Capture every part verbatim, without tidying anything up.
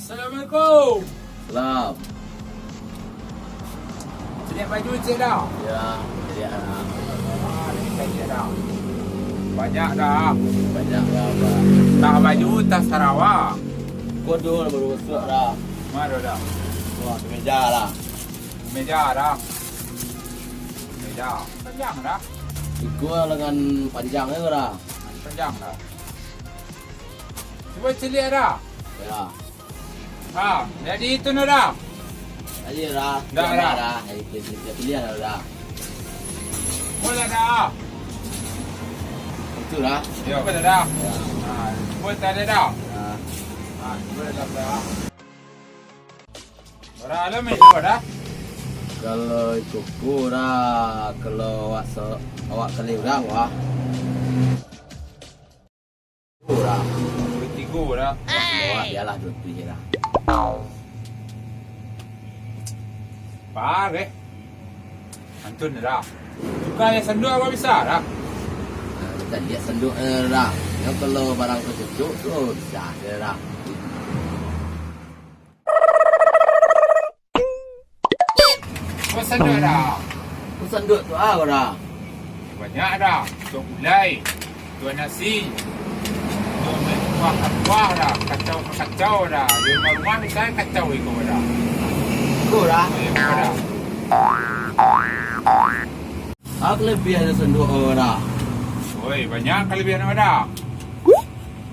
Assalamualaikum. Salam. Caliak baju ciek dah? Ya, caliak dah. Ah, ni caliak dah. Banyak dah. Banyak dah, Bang. Tah baju, tah sarawa. Kodol baru masuak dah. Mano dah? Wah, di meja lah. Meja dah. Meja. Panjang dah. Iko lengan panjang tu dah. Panjang dah. Cubo caliak dah. Ya. Ha, jadi itu no dah. Jadi dah. Dah, dah, dah. Dah. Itu, itu, itu pilihan dah. Boleh dah. Itu dah. Ya, boleh dah. Ya. Ha, cubo tadi dah. Ya. Ha, cubo dah, dah. Bara lah main dah? Kalau cukup dah, kalau awak se-, awak kalih urang, wah. Tigo dah. Tigo dah. Awak bialah dua puluh je lah. Pareh. Antun dah. Bukan ya sanduak apa bisa dah? Nah, kita lihat sanduak eh, dah. Yang kalau barang kau cocok tu bisa je dah. Kau sanduak dah. Kau sanduak tu ah kau dah. Banyak dah. Kau gulai. Tuan nasi. Tuan main kuah ka kuah dah. Kacau ka kacau dah. Di rumah-rumah misalnya kacau iko dah. Iko dah. Iko dah. Apa kelebihan sanduak awak dah? Oi, banyak kelebihan awak dah.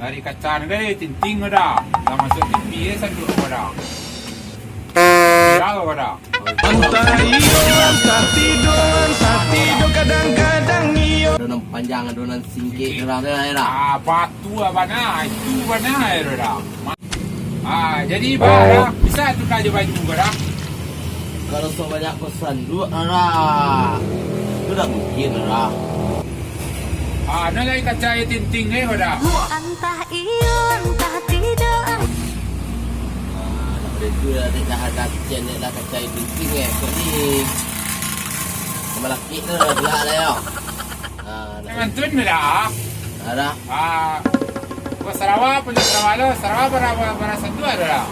Dari kaca ni tinting awak dah. Dah masuk T V eh sanduak awak dah. Viral awak dah. Antah iyo, antah tido, antah tido, kadang-kadang iyo. Ado nan panjang, ado nan singkek, ado nan, ado nan. Ah, patuah bana, itu bana, ado dah. Ah, jadi, bah, dah, bisa tukar je baju kau dah. Kalau sabanyak kau sanduak, dah. Itu dah mungkin, dah. Ah, nan lai kaca tinting, eh, kau dah. Antah iyo, antah tido. Ah, nak beli tu dah, dah, dah, dah, kecil, dah, dah, kacai gunting, eh. Kau ni, malakik tu dah, gelak dah, yo. Ah, dah. Jangan tu ni dah. Dah, dah. Ah, buat sarawa, punya sarawa lo, sarawa bara, bara, bara sanduak dah.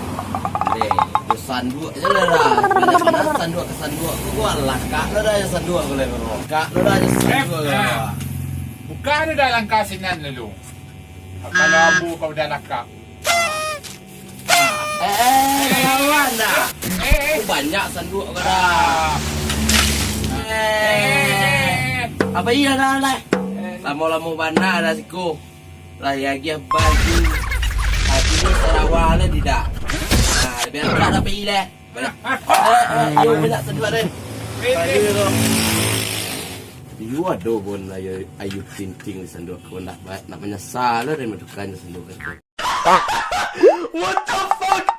Eh, tu sanduak je lah, dah. Banyak sanduak ke sanduak tu, gua langkah lo dah, je sanduak boleh lo. Langkah lo dah, je sanduak lo. Eh, ah. Buka tu dah langkah sinan lalu. Kalau ambo kau dah langkah. Eh, eh, eh, lawan dah. Eh, eh. Tu banyak sanduak kau dah. Eh. Eh. Apa iya dah, dah? Eh. Lamo-lamo bana dah siko. Lah, ya, agiah baju. Baju tu sarawa lah tidak. Nah, biar tak dapat ilah. Eh, eh, yo, banyak sanduak, Ren. Baju tu. Iyo, ado pun ayu, ayu tinting di sanduak kau nak, nak manyasal lah, Ren, madukanyo sanduak kau. What the fuck?